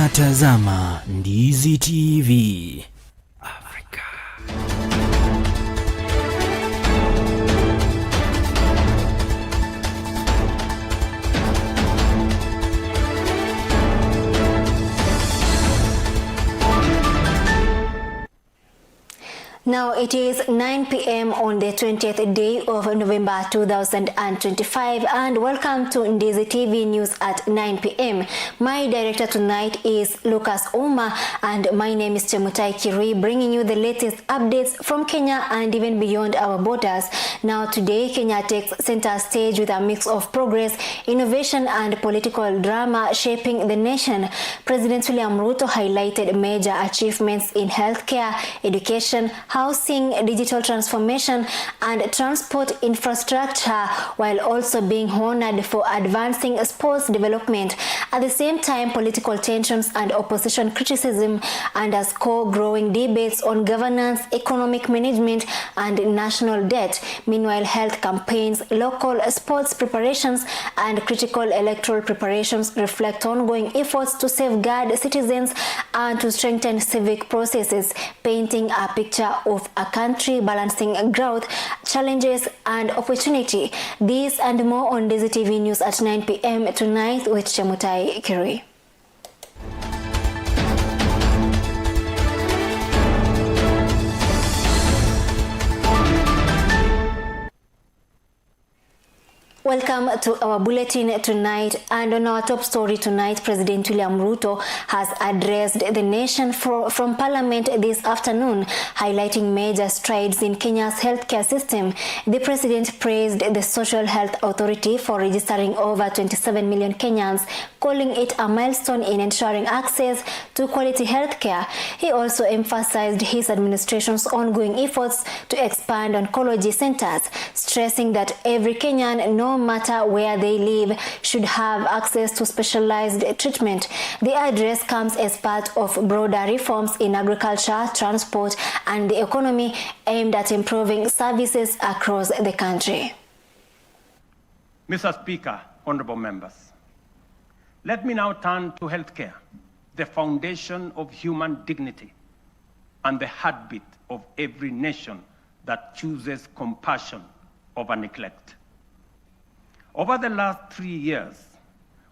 Unatazama Ndizi TV. Afrika. Now it is 9 p.m. on the 20th day of November 2025, and welcome to Ndizi TV News at 9 p.m. My director tonight is Lucas Oma and my name is Chemutai Kirui, bringing you the latest updates from Kenya and even beyond our borders. Now today, Kenya takes center stage with a mix of progress, innovation and political drama shaping the nation. President William Ruto highlighted major achievements in healthcare, education, housing, digital transformation and transport infrastructure, while also being honored for advancing sports development. At the same time, political tensions and opposition criticism underscore growing debates on governance, economic management and national debt. Meanwhile, health campaigns, local sports preparations and critical electoral preparations reflect ongoing efforts to safeguard citizens and to strengthen civic processes, painting a picture of a country balancing growth, challenges and opportunity. This and more on Ndizi TV News at 9 p.m. tonight with Chemutai Kirui. Welcome to our bulletin tonight, and on our top story tonight, President William Ruto has addressed the nation from Parliament this afternoon, highlighting major strides in Kenya's healthcare system. The president praised the Social Health Authority for registering over 27 million Kenyans, calling it a milestone in ensuring access to quality healthcare. He also emphasized his administration's ongoing efforts to expand oncology centers, stressing that every Kenyan, no matter where they live, should have access to specialized treatment. The address comes as part of broader reforms in agriculture, transport, and the economy aimed at improving services across the country. Mr. Speaker, honorable members, let me now turn to healthcare, the foundation of human dignity and the heartbeat of every nation that chooses compassion over neglect. Over the last 3 years,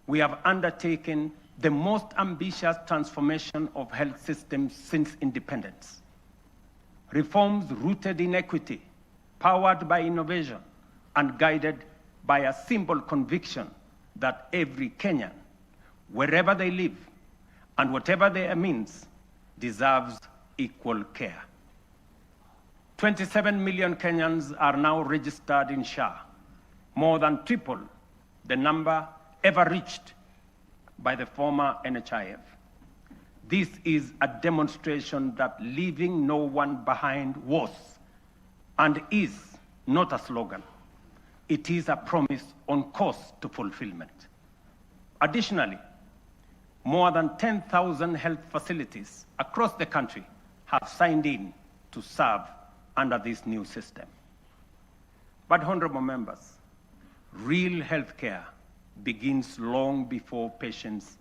we have undertaken the most ambitious transformation of health systems since independence. Reforms rooted in equity, powered by innovation, and guided by a simple conviction that every Kenyan, wherever they live and whatever their means, deserves equal care. 27 million Kenyans are now registered in SHA, more than triple the number ever reached by the former NHIF. This is a demonstration that leaving no one behind was and is not a slogan. It is a promise on course to fulfillment. Additionally, more than 10,000 health facilities across the country have signed in to serve under this new system. But honorable members, real healthcare begins long before patients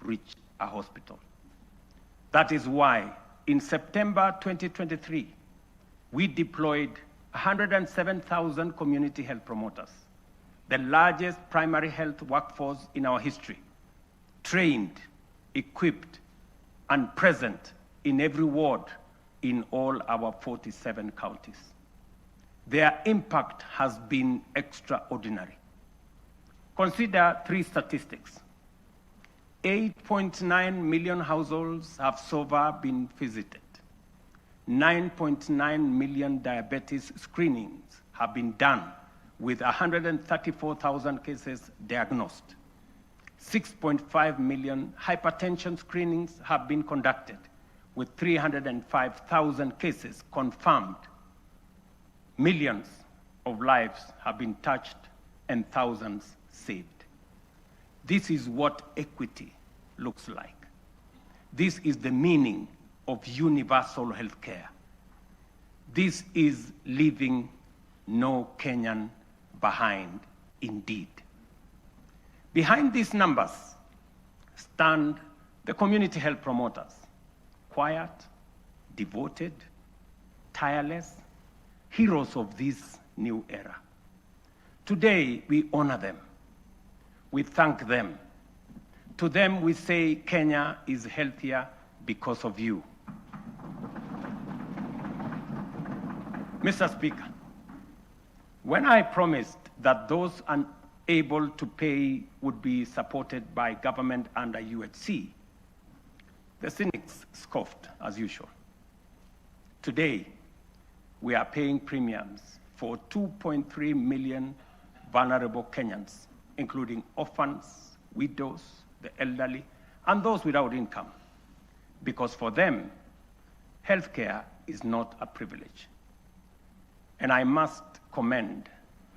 reach a hospital. That is why in September 2023, we deployed 107,000 community health promoters, the largest primary health workforce in our history, trained, equipped, and present in every ward in all our 47 counties. Their impact has been extraordinary. Consider three statistics. 8.9 million households have so far been visited. 9.9 million diabetes screenings have been done, with 134,000 cases diagnosed. 6.5 million hypertension screenings have been conducted, with 305,000 cases confirmed. Millions of lives have been touched and thousands saved. This is what equity looks like. This is the meaning of universal health care. This is leaving no Kenyan behind indeed. Behind these numbers stand The community health promoters, quiet, devoted, tireless, heroes of this new era. Today, we honor them. We thank them. To them, we say Kenya is healthier because of you. Mr. Speaker, when I promised that those unable to pay would be supported by government under UHC, the cynics scoffed as usual. Today, we are paying premiums for 2.3 million vulnerable Kenyans, including orphans, widows, the elderly, and those without income, because for them, healthcare is not a privilege. And I must commend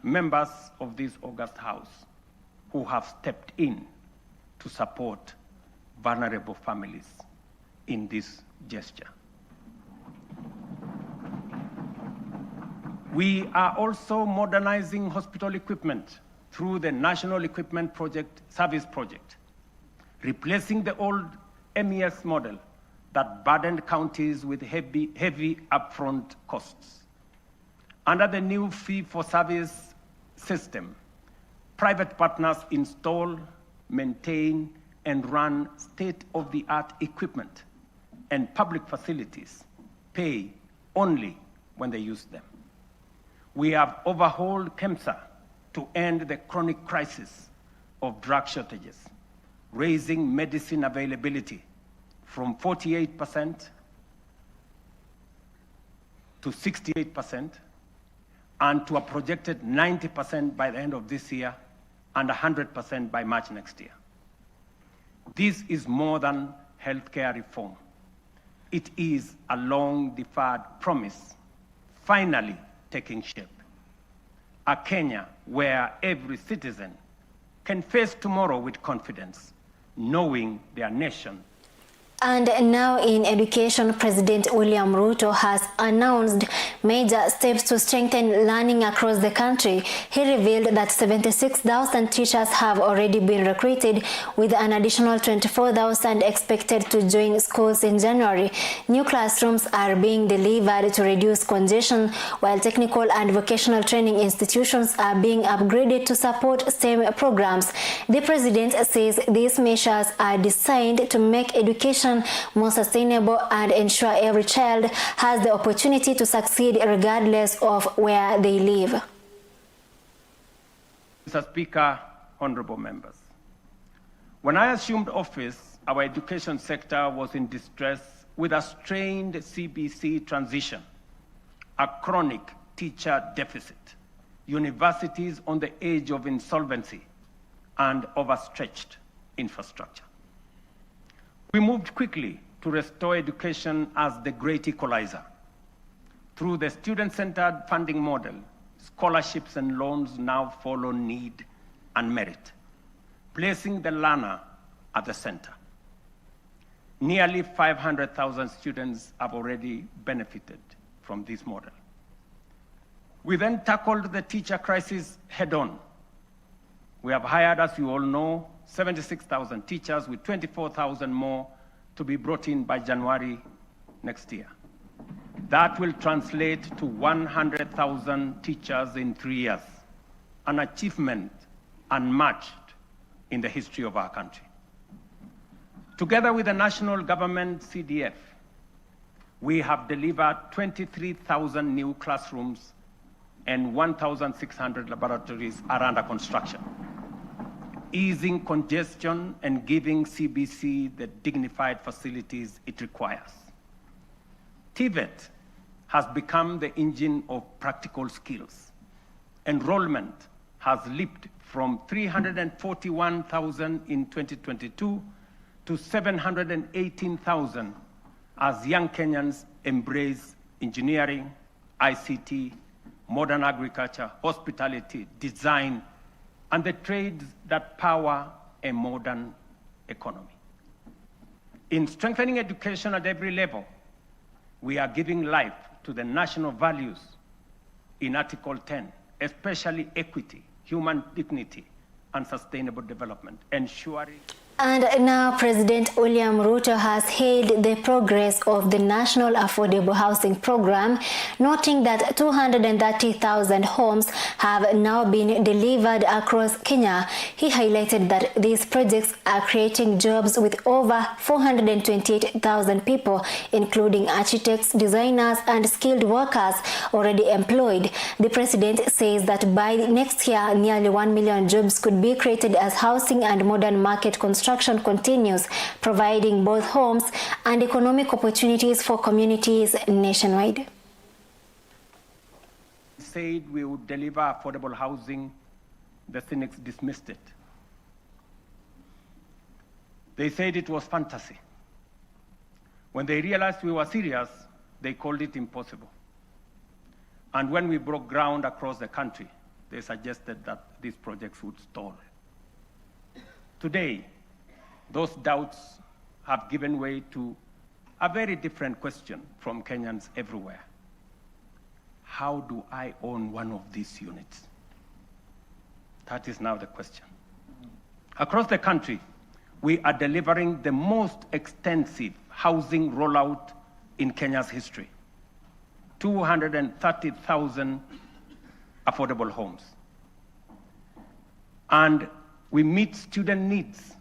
members of this august house who have stepped in to support vulnerable families in this gesture. We are also modernizing hospital equipment through the National Equipment Project Service Project, replacing the old MES model that burdened counties with heavy, heavy upfront costs. Under the new fee-for-service system, private partners install, maintain, and run state-of-the-art equipment, and public facilities pay only when they use them. We have overhauled KEMSA to end the chronic crisis of drug shortages, raising medicine availability from 48% to 68% and to a projected 90% by the end of this year and 100% by March next year. This is more than healthcare reform. It is a long deferred promise finally taking shape. A Kenya where every citizen can face tomorrow with confidence, knowing their nation. And now in education, President William Ruto has announced major steps to strengthen learning across the country. He revealed that 76,000 teachers have already been recruited, with an additional 24,000 expected to join schools in January. New classrooms are being delivered to reduce congestion, while technical and vocational training institutions are being upgraded to support STEM programs. The president says these measures are designed to make education more sustainable and ensure every child has the opportunity to succeed regardless of where they live. Mr. Speaker, honorable members, when I assumed office, our education sector was in distress with a strained CBC transition, a chronic teacher deficit, universities on the edge of insolvency, and overstretched infrastructure. We moved quickly to restore education as the great equalizer. Through the student-centered funding model, scholarships and loans now follow need and merit, placing the learner at the center. Nearly 500,000 students have already benefited from this model. We then tackled the teacher crisis head-on. We have hired, as you all know, 76,000 teachers, with 24,000 more to be brought in by January next year. That will translate to 100,000 teachers in 3 years, an achievement unmatched in the history of our country. Together with the national government CDF, we have delivered 23,000 new classrooms and 1,600 laboratories are under construction, easing congestion and giving CBC the dignified facilities it requires. TVET has become the engine of practical skills. Enrollment has leaped from 341,000 in 2022 to 718,000 as young Kenyans embrace engineering, ICT, modern agriculture, hospitality, design, and the trades that power a modern economy. In strengthening education at every level, we are giving life to the national values in Article 10, especially equity, human dignity, and sustainable development, ensuring... And now President William Ruto has hailed the progress of the National Affordable Housing Program, noting that 230,000 homes have now been delivered across Kenya. He highlighted that these projects are creating jobs with over 428,000 people, including architects, designers, and skilled workers already employed. The president says that by next year, nearly 1 million jobs could be created as housing and modern market construction continues, providing both homes and economic opportunities for communities nationwide. Said we would deliver affordable housing, the cynics dismissed it. They said it was fantasy. When they realized we were serious, they called it impossible. And when we broke ground across the country, they suggested that these projects would stall. Today, those doubts have given way to a very different question from Kenyans everywhere. How do I own one of these units? That is now the question. Across the country, we are delivering the most extensive housing rollout in Kenya's history. 230,000 affordable homes. And we meet student needs.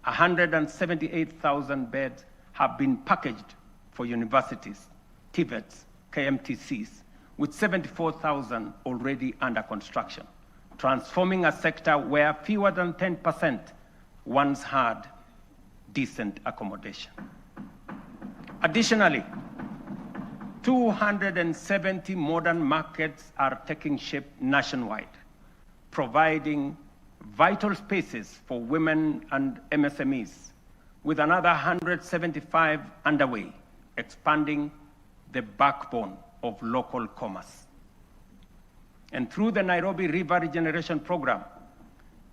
178,000 beds have been packaged for universities, TVETs, KMTCs, with 74,000 already under construction, transforming a sector where fewer than 10% once had decent accommodation. Additionally, 270 modern markets are taking shape nationwide, providing vital spaces for women and MSMEs, with another 175 underway, expanding the backbone of local commerce. And through the Nairobi River Regeneration Program,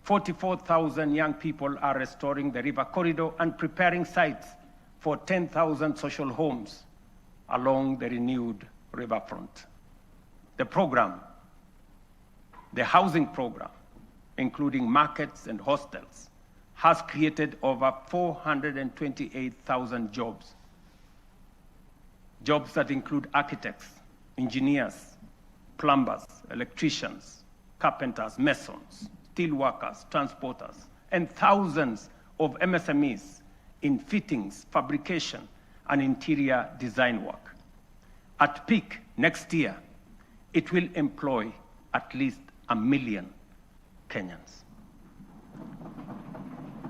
44,000 young people are restoring the river corridor and preparing sites for 10,000 social homes along the renewed riverfront. The program, the housing program, including markets and hostels, has created over 428,000 jobs. Jobs that include architects, engineers, plumbers, electricians, carpenters, masons, steel workers, transporters, and thousands of MSMEs in fittings, fabrication, and interior design work. At peak next year, it will employ at least 1 million Kenyans.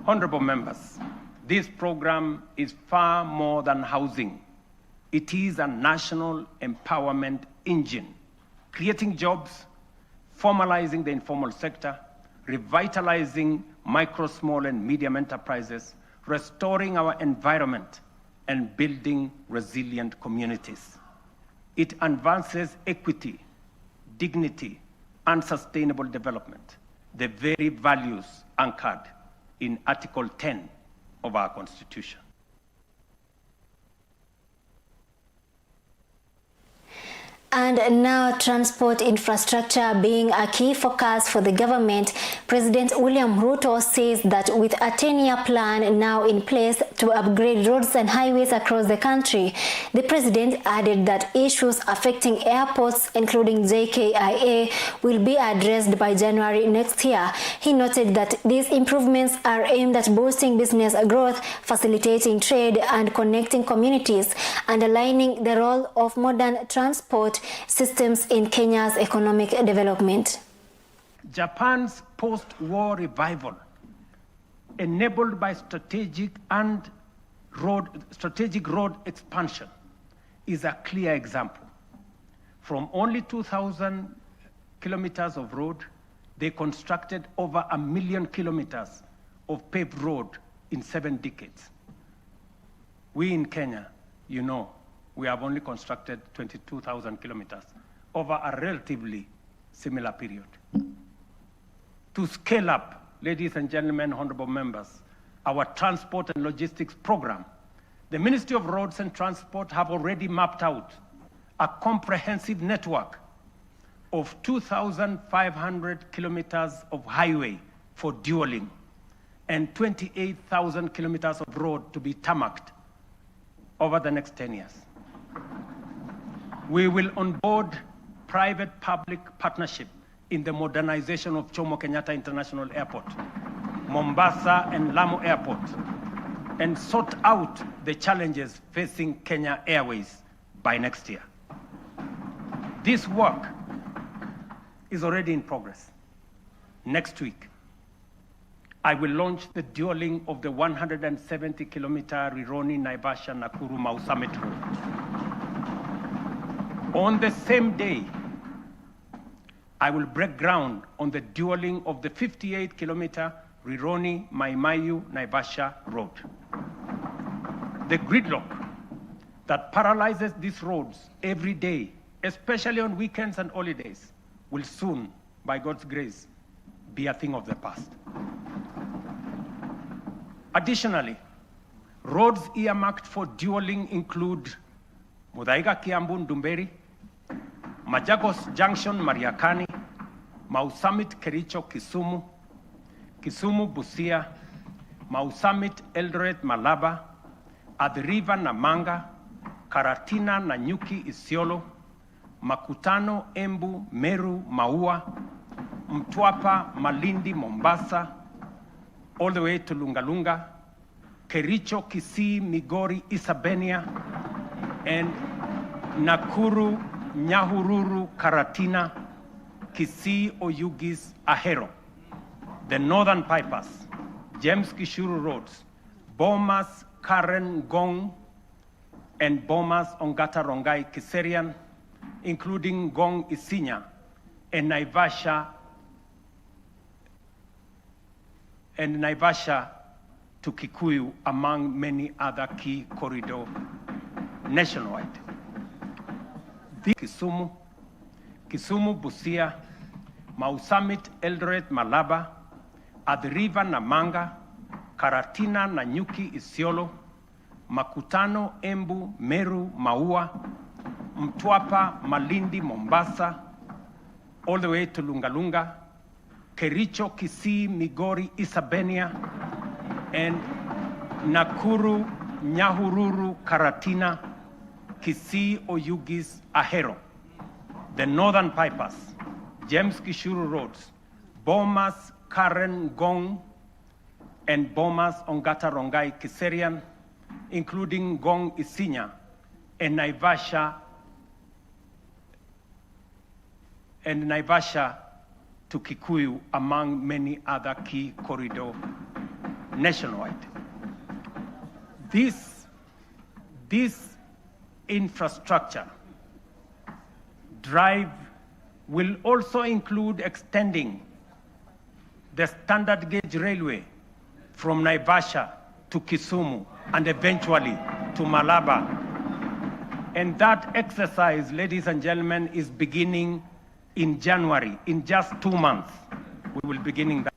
Honorable members, this program is far more than housing. It is a national empowerment engine, creating jobs, formalizing the informal sector, revitalizing micro, small, and medium enterprises, restoring our environment, and building resilient communities. It advances equity, dignity, and sustainable development, the very values anchored in Article 10 of our Constitution. And now, transport infrastructure being a key focus for the government, President William Ruto says that with a 10-year plan now in place to upgrade roads and highways across the country, the president added that issues affecting airports, including JKIA, will be addressed by January next year. He noted that these improvements are aimed at boosting business growth, facilitating trade and connecting communities, underlining the role of modern transport systems in Kenya's economic development. Japan's post-war revival, enabled by strategic road expansion, is a clear example. From only 2,000 kilometers of road, they constructed over 1 million kilometers of paved road in 7 decades. We in Kenya, you know, we have only constructed 22,000 kilometers over a relatively similar period. To scale up, ladies and gentlemen, honorable members, our transport and logistics program, the Ministry of Roads and Transport have already mapped out a comprehensive network of 2,500 kilometers of highway for dualling, and 28,000 kilometers of road to be tarmacked over the next 10 years. We will onboard private-public partnership in the modernization of Jomo Kenyatta International Airport, Mombasa and Lamu Airport, and sort out the challenges facing Kenya Airways by next year. This work is already in progress. Next week, I will launch the dualling of the 170-kilometer Rironi Naivasha Nakuru Mau Summit Road. On the same day, I will break ground on the dualling of the 58-kilometer Rironi Mai Mahiu Naivasha Road. The gridlock that paralyzes these roads every day, especially on weekends and holidays, will soon, by God's grace, be a thing of the past. Additionally, roads earmarked for dualling include Muthaiga Kiambu Ndumberi, Machakos Junction Mariakani, Mau Summit Kericho Kisumu, Kisumu Busia, Mau Summit Eldoret Malaba, Athi River Namanga, Karatina Nanyuki Isiolo, Makutano Embu Meru Maua, Mtwapa Malindi Mombasa, all the way to Lungalunga, Kericho Kisii Migori Isebania, and Nakuru Nyahururu Karatina, Kisii Oyugis Ahero, the Northern Bypass, James Gichuru Roads, Bomas Karen Ngong, and Bomas Ongata Rongai Kiserian, including Ngong Isinya and Naivasha to Kikuyu, among many other key corridors nationwide. The Kisumu, Kisumu Busia, Mau Summit Eldoret Malaba, Athi River Namanga, Karatina Nanyuki Isiolo, Makutano Embu Meru Maua, Mtwapa Malindi Mombasa, all the way to Lungalunga, Kericho Kisii Migori Isebania, and Nakuru Nyahururu Karatina, Kisii Oyugis Ahero, the Northern Bypass, James Gichuru Roads, Bomas Karen Ngong, and Bomas Ongata Rongai Kiserian, including Ngong Isinya and Naivasha to Kikuyu, among many other key corridors nationwide. This infrastructure drive will also include extending the standard gauge railway from Naivasha to Kisumu and eventually to Malaba. And that exercise, ladies and gentlemen, is beginning in January. In just 2 months, we will be beginning that.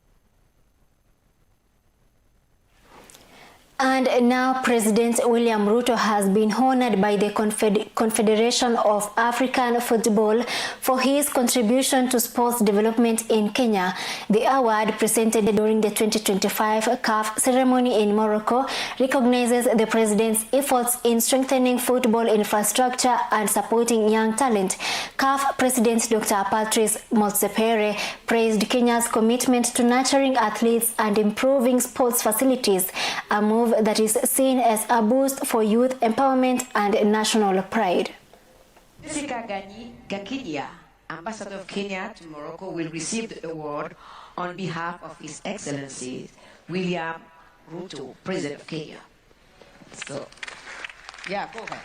And now President William Ruto has been honored by the Confederation of African Football for his contribution to sports development in Kenya. The award, presented during the 2025 CAF ceremony in Morocco, recognizes the president's efforts in strengthening football infrastructure and supporting young talent. CAF President Dr. Patrice Motsepe praised Kenya's commitment to nurturing athletes and improving sports facilities, a move that is seen as a boost for youth empowerment and national pride. Jessica Gakinya, Ambassador of Kenya to Morocco, will receive the award on behalf of His Excellency William Ruto, President of Kenya. So, yeah, go ahead.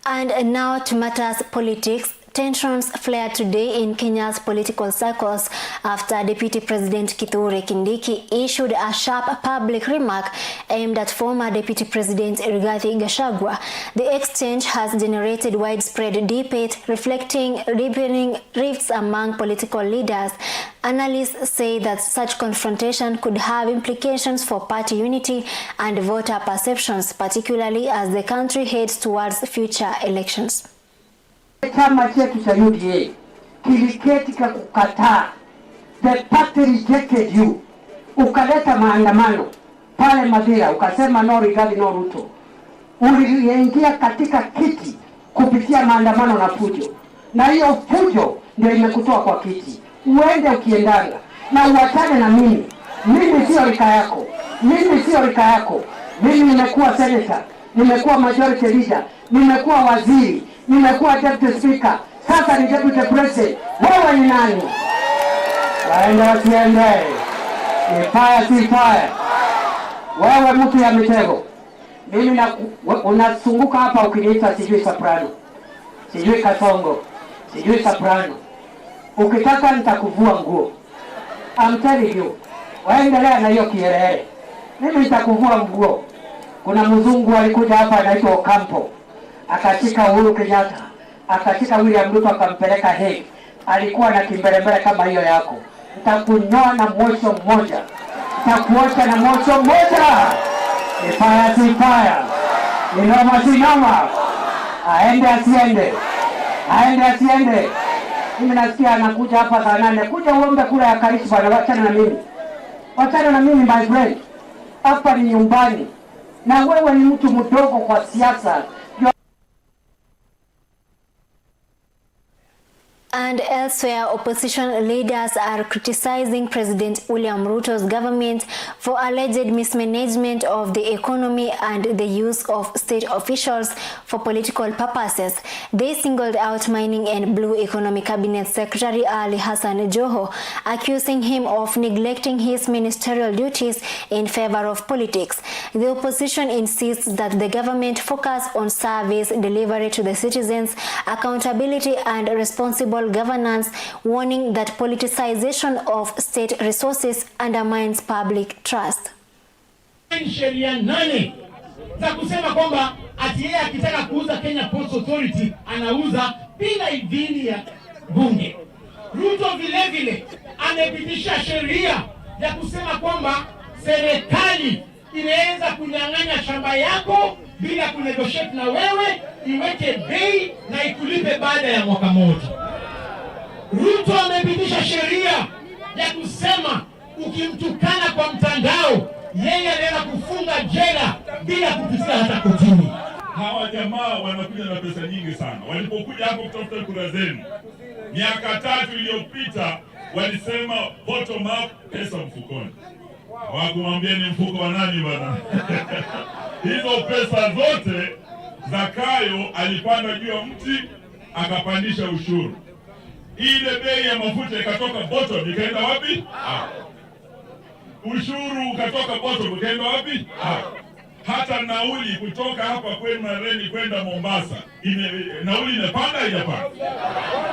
And now to matters politics. Tensions flared today in Kenya's political circles after Deputy President Kithure Kindiki issued a sharp public remark aimed at former Deputy President Rigathi Gachagua. The exchange has generated widespread debate, reflecting deepening rifts among political leaders. Analysts say that such confrontation could have implications for party unity and voter perceptions, particularly as the country heads towards future elections. Chama chetu cha UDA kiliketi kukataa, the party rejected you, ukaleta maandamano pale Mathira, ukasema no Rigathi, no Ruto. Uliingia katika kiti kupitia maandamano na fujo, na hiyo fujo ndio imekutoa kwa kiti. Uende ukiendanga na uachane na mimi. Mimi sio rika yako, mimi sio rika yako. Mimi nimekuwa senator, nimekuwa majority leader, nimekuwa waziri, nimekuwa deputy speaker, sasa ni deputy president. Wewe ni nani? Waende wasiende? Ni fire si fire? Wewe mtu ya mitego, mimi na unazunguka hapa ukiniita sijui soprano, sijui kasongo, sijui soprano. Ukitaka nitakuvua nguo. I'm telling you. Waendelea na hiyo kiherehere, mimi nitakuvua nguo. Kuna mzungu alikuja hapa anaitwa Ocampo, akashika Uhuru Kenyatta, akashika William Ruto akampeleka Hague. Alikuwa na kimbelembele kama hiyo yako. Nitakunyoa na mosho mmoja, nitakuosha na mosho mmoja. Ni fire si fire, ni noma si noma. Aende asiende, aende asiende. Mimi nasikia anakuja hapa saa 8, kuja uombe kura ya Karish bwana, wachana na mimi, wachana na mimi my friend. Hapa ni nyumbani, na wewe ni mtu mdogo kwa siasa. And elsewhere, opposition leaders are criticizing President William Ruto's government for alleged mismanagement of the economy and the use of state officials for political purposes. They singled out Mining and Blue Economy Cabinet Secretary Ali Hassan Joho, accusing him of neglecting his ministerial duties in favor of politics. The opposition insists that the government focus on service delivery to the citizens, accountability and responsible governance, warning that politicization of state resources undermines public trust. Sheria 8 za kusema kwamba ati yeye akitaka kuuza Kenya Ports Authority anauza bila idhini ya bunge. Ruto vile vile amepitisha sheria ya kusema kwamba serikali inaweza kunyang'anya shamba yako bila kunegotiate na wewe, iweke bei na ikulipe baada ya mwaka mmoja. Ruto amepitisha sheria ya kusema ukimtukana kwa mtandao yeye anaweza kufunga jela bila kupitia hata kotini. Hawa jamaa wanakuja na pesa nyingi sana. Walipokuja hapo kutafuta kura zenu miaka 3 iliyopita, walisema bottom up, pesa mfukoni. Hawakumwambia ni mfuko wa nani bwana. Hizo pesa zote Zakayo alipanda juu ya mti akapandisha ushuru. Ile bei ya mafuta ikatoka bottom ikaenda wapi? Ushuru ukatoka bottom ukaenda wapi? Hata nauli kutoka hapa kwenu Mareni kwenda Mombasa nauli imepanda haijapanda?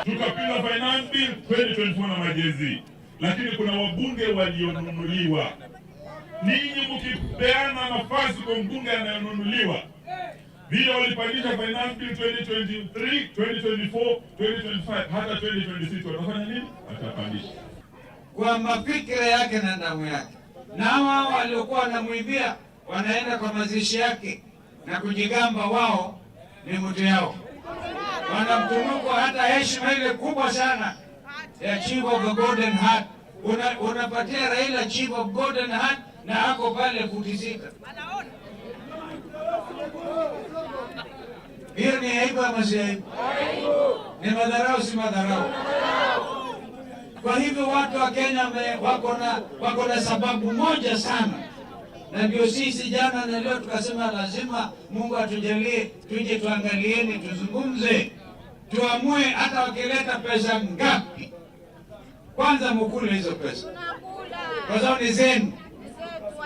Tukapiga finance bill 2024 na majezi, lakini kuna wabunge walionunuliwa. Ninyi mkipeana nafasi kwa mbunge anayenunuliwa, vile walipandisha finance bill 2023, 2024, 2025 hata 2026 watafanya nini? Watapandisha. Kwa mafikira yake na damu yake. Na hawa waliokuwa wanamuibia wanaenda kwa mazishi yake na kujigamba wao ni mtu yao. Wanamtunuku hata heshima ile kubwa sana ya Chief of the Golden Heart. Unapatia Raila Chief of Golden Heart na ako pale futi 6. Hiyo ni aibu ama si aibu? Ni madharau si madharau? Kwa hivyo watu wa Kenya wako na sababu moja sana. Na ndio sisi jana na leo tukasema lazima Mungu atujalie tuje tuangalieni, tuzungumze, tuamue hata wakileta pesa ngapi. Kwanza mukule hizo pesa. Kwa sababu ni zenu.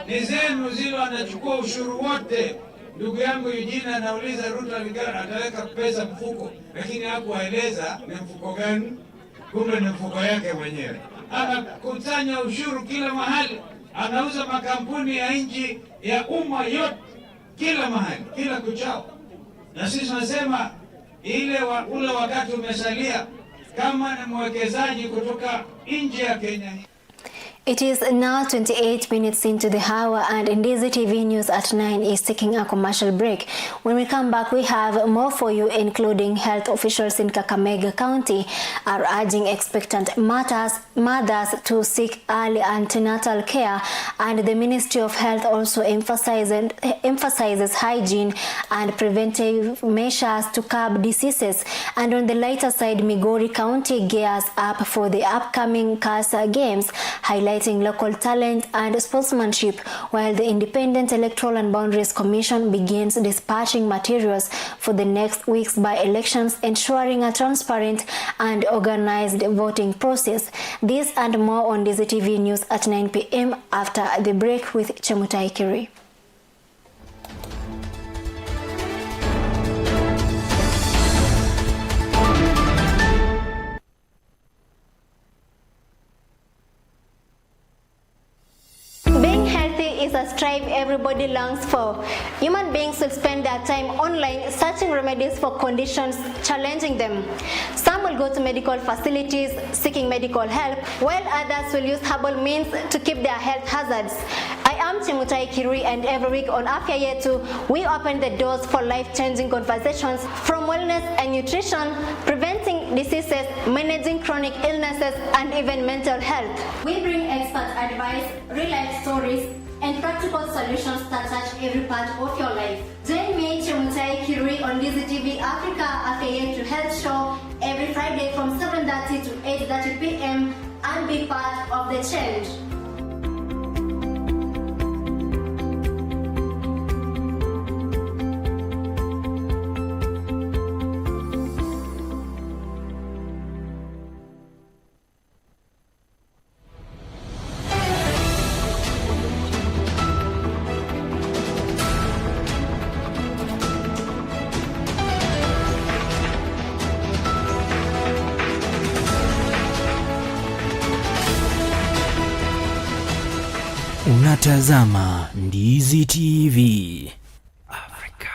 Ni zenu zile, wanachukua ushuru wote. Ndugu yangu Eugene anauliza Ruto ataweka pesa mfuko, lakini hakuwaeleza ni mfuko gani, kumbe ni mfuko yake mwenyewe. Anakusanya ushuru kila mahali, anauza makampuni ya nchi ya umma yote kila mahali, kila kuchao. Na sisi tunasema ule wakati umesalia, kama ni mwekezaji kutoka nje ya Kenya. It is now 28 minutes into the hour, and Ndizi TV News at 9 is taking a commercial break. When we come back, we have more for you, including health officials in Kakamega County are urging expectant mothers to seek early antenatal care, and the Ministry of Health also emphasizes hygiene and preventive measures to curb diseases. And on the lighter side, Migori County gears up for the upcoming CASA Games, highlighting local talent and sportsmanship, while the Independent Electoral and Boundaries Commission begins dispatching materials for the next week's by-elections, ensuring a transparent and organized voting process. This and more on Ndizi TV News at 9 p.m. after the break with Chemutai Kiri. Is a strive everybody longs for. Human beings will spend their time online searching remedies for conditions challenging them. Some will go to medical facilities seeking medical help, while others will use herbal means to keep their health hazards. I am Chemutai Kirui, and every week on Afya Yetu, we open the doors for life-changing conversations from wellness and nutrition, preventing diseases, managing chronic illnesses, and even mental health. We bring expert advice, real-life stories, and practical solutions that touch every part of your life. Join me, Chemutai Kirui, on Ndizi TV Africa Afya Yetu Health Show every Friday from 7:30 to 8:30 p.m. and be part of the change. Unatazama Ndizi TV Afrika.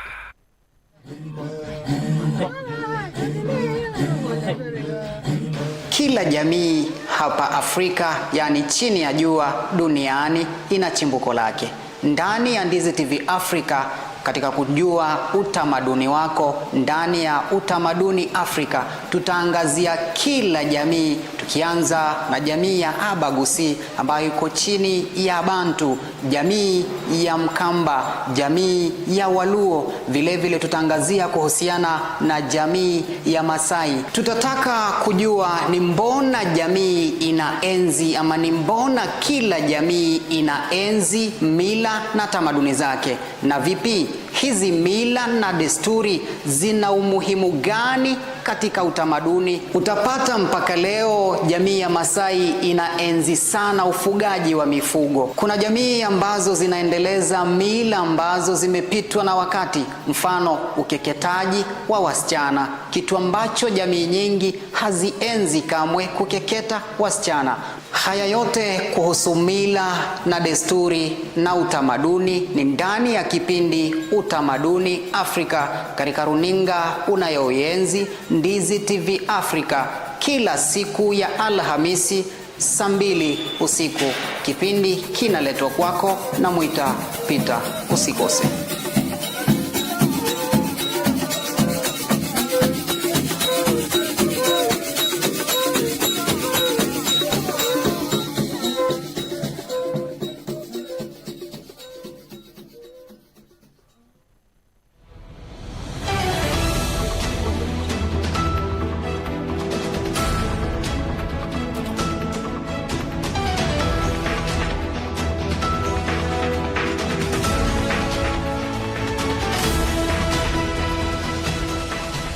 Kila jamii hapa Afrika, yani chini ya jua duniani, ina chimbuko lake. Ndani ya Ndizi TV Afrika, katika kujua utamaduni wako, ndani ya Utamaduni Afrika tutaangazia kila jamii, tukianza na jamii ya Abagusi ambayo iko chini ya Bantu, jamii ya Mkamba, jamii ya Waluo. Vile vile tutaangazia kuhusiana na jamii ya Masai. Tutataka kujua ni mbona jamii inaenzi ama ni mbona kila jamii inaenzi mila na tamaduni zake, na vipi hizi mila na desturi zina umuhimu gani katika utamaduni. Utapata mpaka leo jamii ya Masai inaenzi sana ufugaji wa mifugo. Kuna jamii ambazo zinaendeleza mila ambazo zimepitwa na wakati, mfano ukeketaji wa wasichana, kitu ambacho jamii nyingi hazienzi kamwe, kukeketa wasichana. Haya yote kuhusu mila na desturi na utamaduni ni ndani ya kipindi Utamaduni Afrika katika runinga unayoienzi Ndizi TV Afrika, kila siku ya Alhamisi saa 2 usiku. Kipindi kinaletwa kwako na Mwita Peter. Usikose.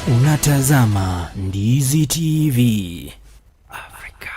Unatazama Ndizi TV Afrika.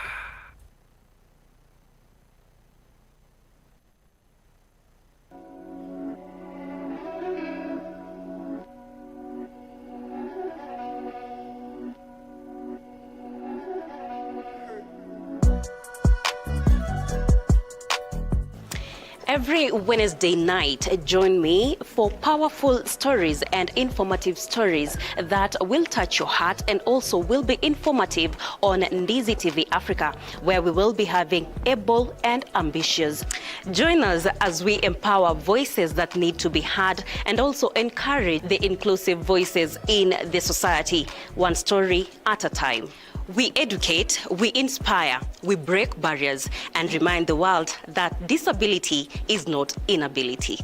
Every Wednesday night, join me for powerful stories and informative stories that will touch your heart and also will be informative on Ndizi TV Africa, where we will be having able and ambitious. Join us as we empower voices that need to be heard and also encourage the inclusive voices in the society, one story at a time. We educate, we inspire, we break barriers, and remind the world that disability is not inability.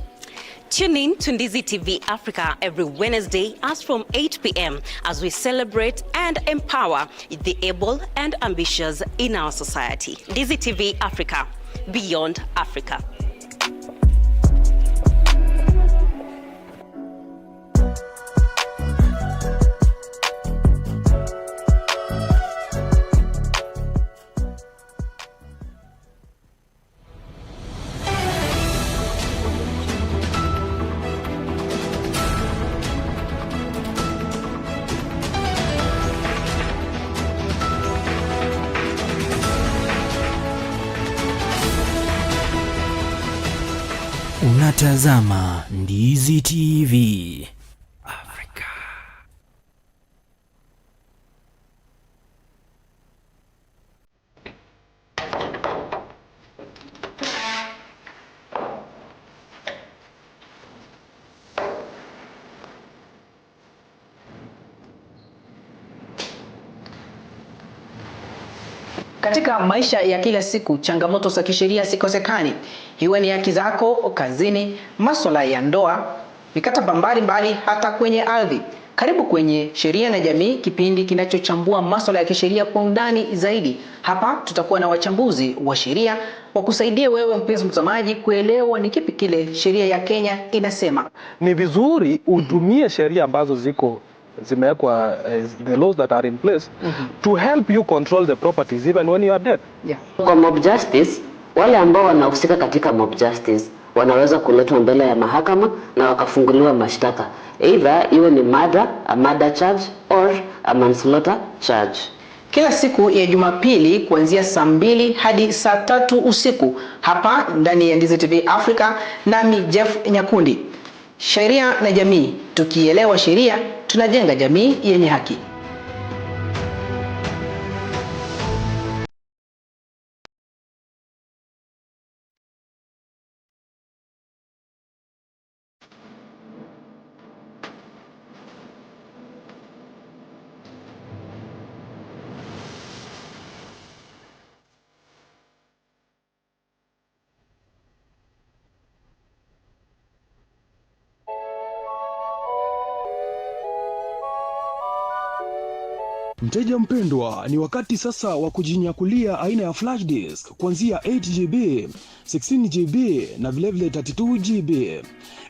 Tune in to Ndizi TV Africa every Wednesday as from 8 p.m. as we celebrate and empower the able and ambitious in our society. Ndizi TV Africa, beyond Africa. Unatazama Ndizi TV Afrika. Katika maisha ya kila siku, changamoto za kisheria zikosekani. Iwe ni haki zako kazini, masuala ya ndoa, mikataba mbalimbali, hata kwenye ardhi. Karibu kwenye Sheria na Jamii, kipindi kinachochambua masuala ya kisheria kwa undani zaidi. Hapa tutakuwa na wachambuzi wa sheria wakusaidie wewe mpenzi mtazamaji kuelewa ni kipi kile sheria ya Kenya inasema. Ni vizuri utumie sheria ambazo ziko zimewekwa, the laws that are in place to help you control the properties even when you are dead. Kwa mob justice, wale ambao wanahusika katika mob justice wanaweza kuletwa mbele ya mahakama na wakafunguliwa mashtaka, either iwe ni murder, a murder charge or a manslaughter charge. Kila siku ya Jumapili kuanzia saa 2 hadi saa 3 usiku hapa ndani ya Ndizi TV Africa, nami Jeff Nyakundi. Sheria na Jamii, tukielewa sheria tunajenga jamii yenye haki. Mteja mpendwa, ni wakati sasa wa kujinyakulia aina ya flash disk kuanzia 8 GB, 16 GB na vilevile 32 GB.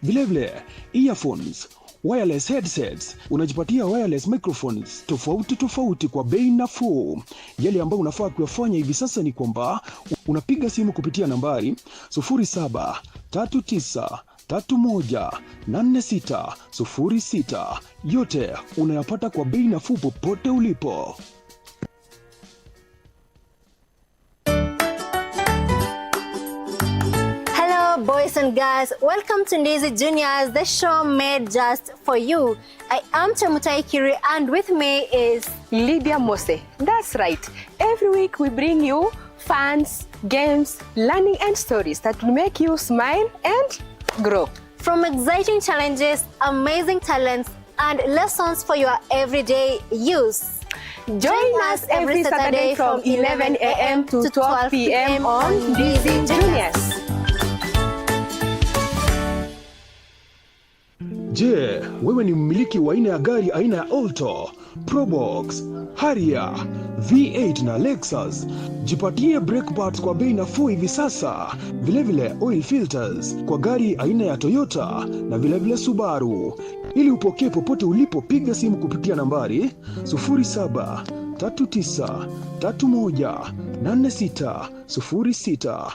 Vilevile earphones, wireless headsets, unajipatia wireless microphones tofauti tofauti kwa bei nafuu. Yale ambayo unafaa kuyafanya hivi sasa ni kwamba unapiga simu kupitia nambari 0739318606. Yote unayapata kwa bei nafuu popote ulipo. Hello, boys and girls. Welcome to Ndizi Juniors, the show made just for you. I am Chemutai Kiri, and with me is Lydia Mose. That's right. Every week we bring you fans, games, learning and stories that will make you smile and grow. From exciting challenges, amazing talents, and lessons for your everyday use. Join us every Saturday from 11 a.m. to 12 p.m. on Ndizi Juniors. Je, wewe ni mmiliki wa aina ya gari aina ya Alto, Probox, Harrier, V8 na Lexus? Jipatie brake parts kwa bei nafuu hivi sasa. Vilevile oil filters kwa gari aina ya Toyota na vilevile Subaru. Ili upokee popote ulipo, piga simu kupitia nambari 0739318606.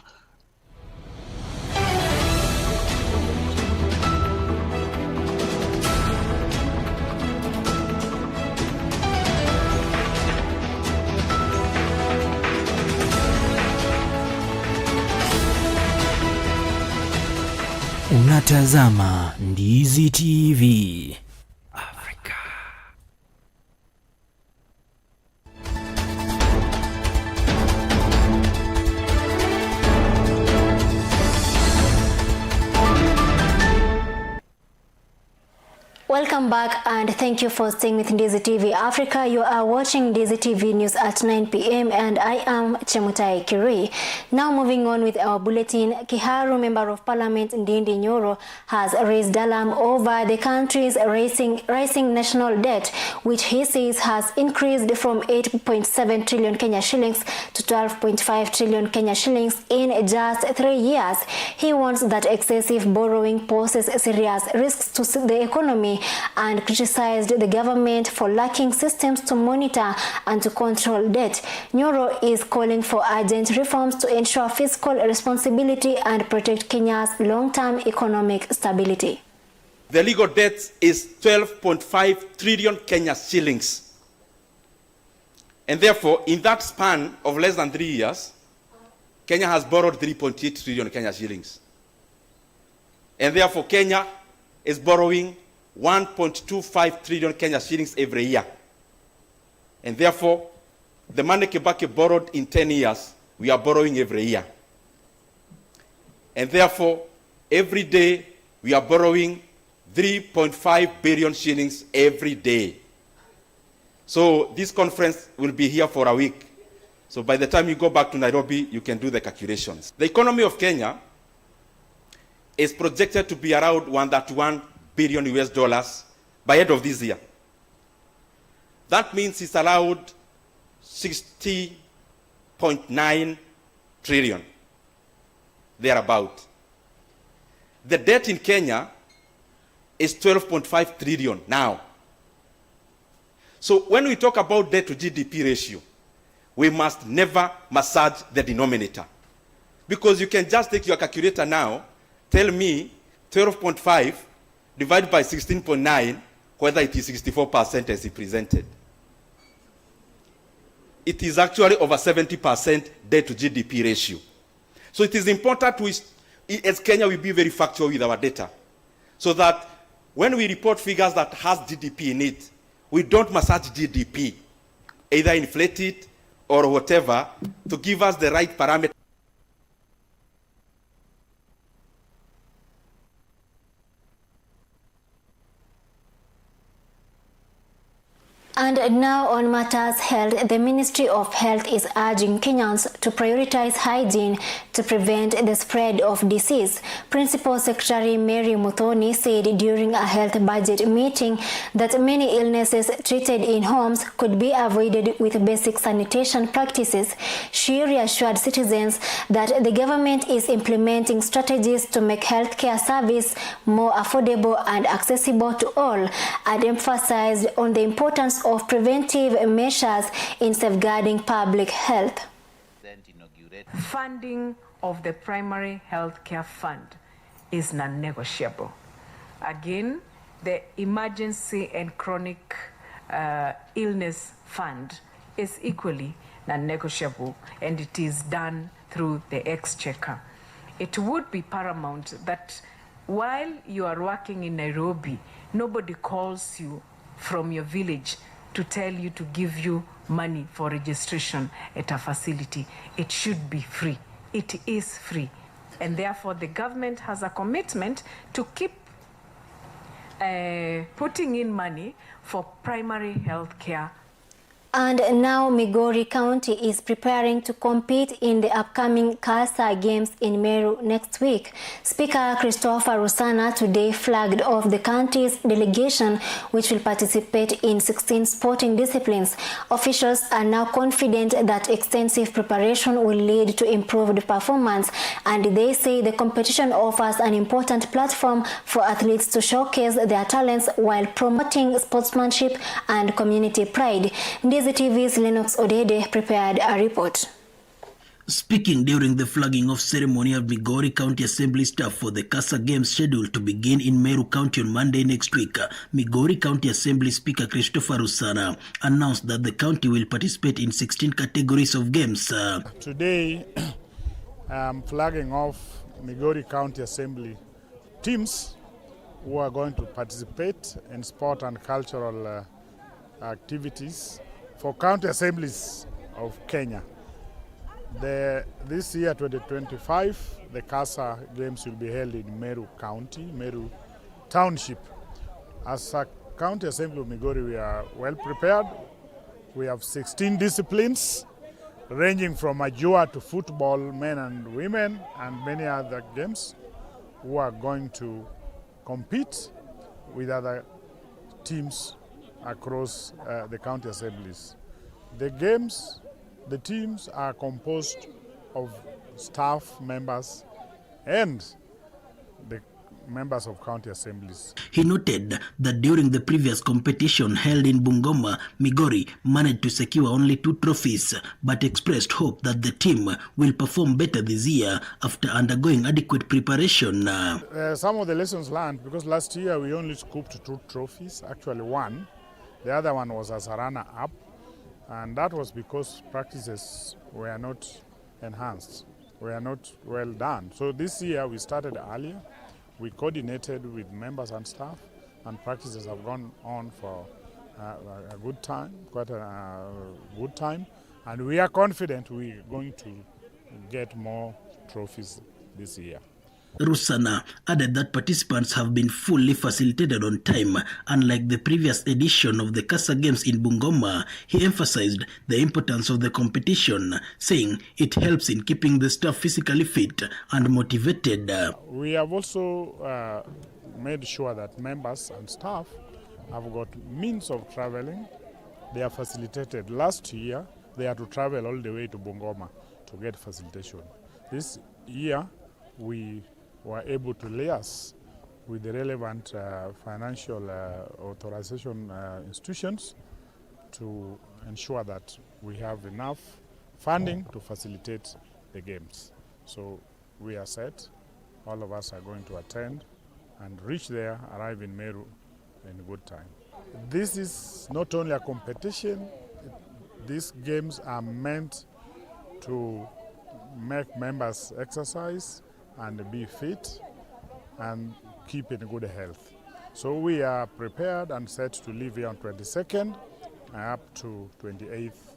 Unatazama Ndizi TV. Africa. Welcome back and thank you for staying with Ndizi TV Africa. You are watching Ndizi TV News at 9 p.m. and I am Chemutai Kirui. Now moving on with our bulletin, Kiharu Member of Parliament Ndindi Nyoro has raised alarm over the country's rising national debt, which he says has increased from 8.7 trillion Kenya shillings to 12.5 trillion Kenya shillings in just 3 years. He warns that excessive borrowing poses serious risks to the economy and criticized the government for lacking systems to monitor and to control debt. Nyoro is calling for urgent reforms to ensure fiscal responsibility and protect Kenya's long-term economic stability. The legal debt is 12.5 trillion Kenya shillings. And therefore, in that span of less than 3 years, Kenya has borrowed 3.8 trillion Kenya shillings. And therefore, Kenya is borrowing 1.25 trillion Kenya shillings every year. And therefore, the money Kibaki borrowed in 10 years, we are borrowing every year. And therefore, every day, we are borrowing 3.5 billion shillings every day. So this conference will be here for a week. So by the time you go back to Nairobi, you can do the calculations. The economy of Kenya is projected to be around $131 billion US by end of this year. That means it's allowed 60.9 trillion, thereabout. The debt in Kenya is 12.5 trillion now. So when we talk about debt to GDP ratio, we must never massage the denominator. Because you can just take your calculator now, tell me 12.5 divided by 16.9, whether it is 64% as he presented. It is actually over 70% debt to GDP ratio. So it is important to, as Kenya, we be very factual with our data, so that when we report figures that has GDP in it, we don't massage GDP, either inflate it or whatever, to give us the right parameter. And now on matters health, the Ministry of Health is urging Kenyans to prioritize hygiene to prevent the spread of disease. Principal Secretary Mary Muthoni said during a health budget meeting that many illnesses treated in homes could be avoided with basic sanitation practices. She reassured citizens that the government is implementing strategies to make healthcare service more affordable and accessible to all, and emphasized on the importance of preventive measures in safeguarding public health. Funding of the primary health care fund is non-negotiable. Again, the emergency and chronic illness fund is equally non-negotiable, and it is done through the exchequer. It would be paramount that while you are working in Nairobi, nobody calls you from your village to tell you to give you money for registration at a facility. It should be free. It is free. And therefore, the government has a commitment to keep putting in money for primary health care. And now Migori County is preparing to compete in the upcoming CASA Games in Meru next week. Speaker Christopher Rusana today flagged off the county's delegation, which will participate in 16 sporting disciplines. Officials are now confident that extensive preparation will lead to improved performance, and they say the competition offers an important platform for athletes to showcase their talents while promoting sportsmanship and community pride. Ndizi TV's Lennox Odede prepared a report. Speaking during the flagging off ceremony of Migori County Assembly staff for the CASA Games scheduled to begin in Meru County on Monday next week, Migori County Assembly Speaker Christopher Rusana announced that the county will participate in 16 categories of games. Today, I'm flagging off Migori County Assembly teams who are going to participate in sport and cultural activities for county assemblies of Kenya. This year, 2025, the KASSA Games will be held in Meru County, Meru Township. As a county assembly of Migori, we are well prepared. We have 16 disciplines ranging from ajua to football, men and women, and many other games who are going to compete with other teams across the county assemblies. The teams are composed of staff members and the members of county assemblies. He noted that during the previous competition held in Bungoma, Migori managed to secure only 2 trophies, but expressed hope that the team will perform better this year after undergoing adequate preparation. Some of the lessons learned, because last year we only scooped 2 trophies, actually 1. The other one was as a runner-up, and that was because practices were not enhanced, were not well done. So this year we started earlier. We coordinated with members and staff, and practices have gone on for a good time, quite a good time, and we are confident we are going to get more trophies this year. Rusana added that participants have been fully facilitated on time, unlike the previous edition of the KASSA Games in Bungoma. He emphasized the importance of the competition, saying it helps in keeping the staff physically fit and motivated. We have also made sure that members and staff have got means of traveling. They are facilitated. Last year, they had to travel all the way to Bungoma to get facilitation. This year, we were able to liaise with the relevant financial authorization institutions to ensure that we have enough funding to facilitate the games. So we are set. All of us are going to attend and reach there, arrive in Meru in good time. This is not only a competition. These games are meant to make members exercise and be fit and keep in good health. So we are prepared and set to leave here on 22nd up to 28th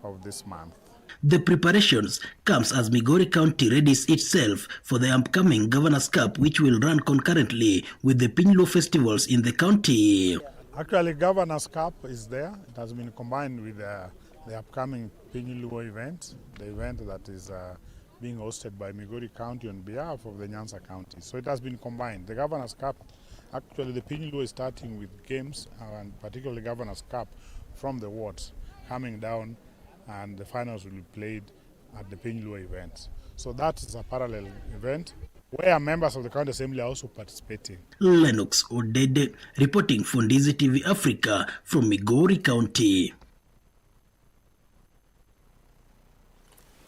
of this month. The preparations comes as Migori County readies itself for the upcoming Governor's Cup, which will run concurrently with the Piny Luo festivals in the county. Actually, Governor's Cup is there. It has been combined with the upcoming Piny Luo event, the event that is being hosted by Migori County on behalf of the Nyanza County. So it has been combined. The Governor's Cup, actually the Piny Luo is starting with games, and particularly Governor's Cup from the wards coming down, and the finals will be played at the Piny Luo event. So that is a parallel event where members of the county assembly are also participating. Lennox Odede reporting for Ndizi TV Africa from Migori County.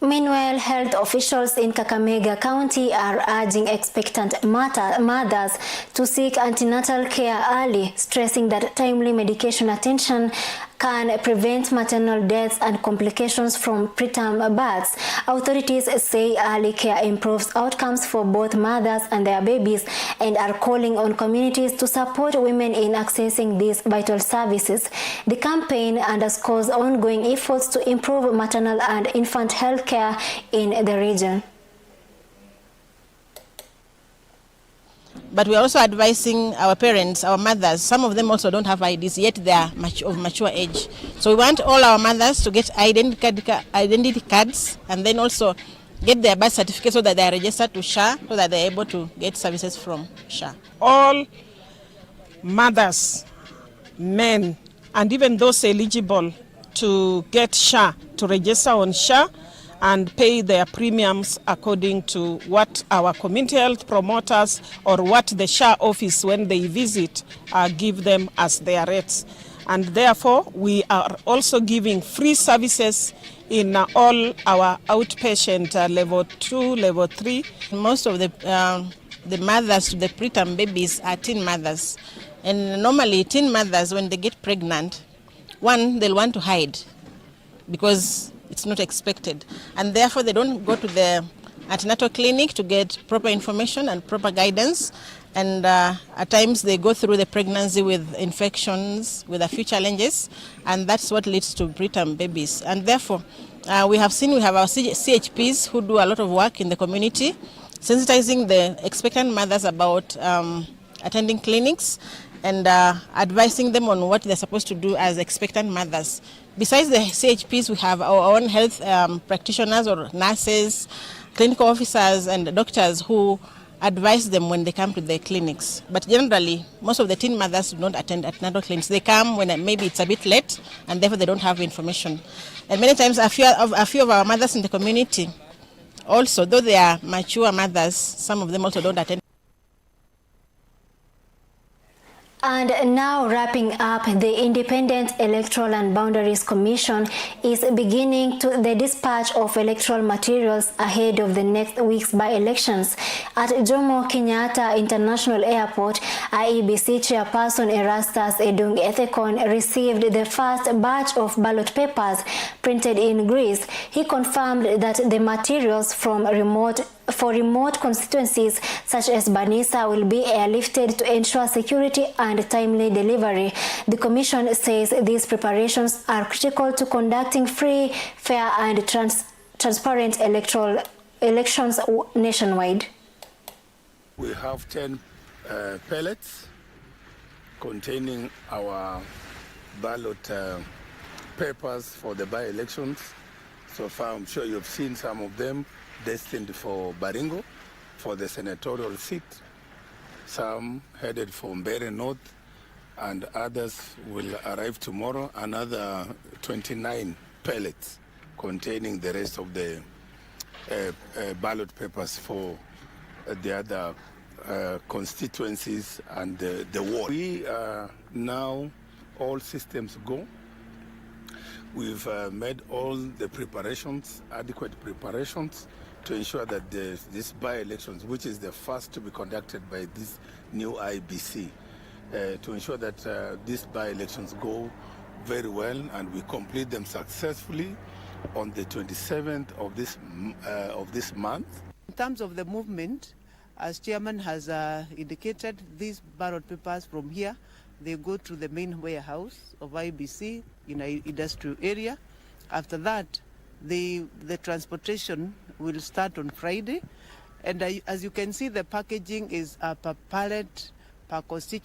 Meanwhile, health officials in Kakamega County are urging expectant mothers to seek antenatal care early, stressing that timely medication attention can prevent maternal deaths and complications from preterm births. Authorities say early care improves outcomes for both mothers and their babies, and are calling on communities to support women in accessing these vital services. The campaign underscores ongoing efforts to improve maternal and infant health care in the region. But we are also advising our parents, our mothers. Some of them also don't have IDs, yet they are of mature age. So we want all our mothers to get identity cards, and then also get their birth certificate so that they are registered to SHA, so that they are able to get services from SHA. All mothers, men, and even those eligible to get SHA, to register on SHA, and pay their premiums according to what our community health promoters or what the SHA office, when they visit, give them as their rates. And therefore, we are also giving free services in all our outpatient level 2, level 3. Most of the mothers to the preterm babies are teen mothers. And normally teen mothers, when they get pregnant, one, they'll want to hide because it's not expected, and therefore they don't go to the antenatal clinic to get proper information and proper guidance. And at times they go through the pregnancy with infections, with a few challenges, and that's what leads to preterm babies. And therefore, we have seen we have our CHPs who do a lot of work in the community, sensitizing the expectant mothers about attending clinics and advising them on what they're supposed to do as expectant mothers. Besides the CHPs, we have our own health practitioners or nurses, clinical officers, and doctors who advise them when they come to the clinics. But generally, most of the teen mothers do not attend antenatal clinics. They come when maybe it's a bit late, and therefore they don't have information. And many times, a few of our mothers in the community also, though they are mature mothers, some of them also don't attend. And now wrapping up, the Independent Electoral and Boundaries Commission is beginning to the dispatch of electoral materials ahead of the next week's by-elections. At Jomo Kenyatta International Airport, IEBC Chairperson Erastus Edung Ethekon received the first batch of ballot papers printed in Greece. He confirmed that the materials from remote for remote constituencies such as Banisa will be airlifted to ensure security and timely delivery. The commission says these preparations are critical to conducting free, fair and transparent electoral elections nationwide. We have 10 pallets containing our ballot papers for the by-elections. So far, I'm sure you've seen some of them destined for Baringo for the senatorial seat, some headed for Mbeere North, and others will arrive tomorrow, another 29 pallets containing the rest of the ballot papers for the other constituencies and the ward. We are now all systems go. We've made all the preparations, adequate preparations, to ensure that this by-elections, which is the first to be conducted by this new IEBC, to ensure that these by-elections go very well and we complete them successfully on the 27th of this month. In terms of the movement, as chairman has indicated, these ballot papers from here, they go to the main warehouse of IEBC in an industrial area. After that, the transportation will start on Friday. And as you can see, the packaging is per pallet, per constituency.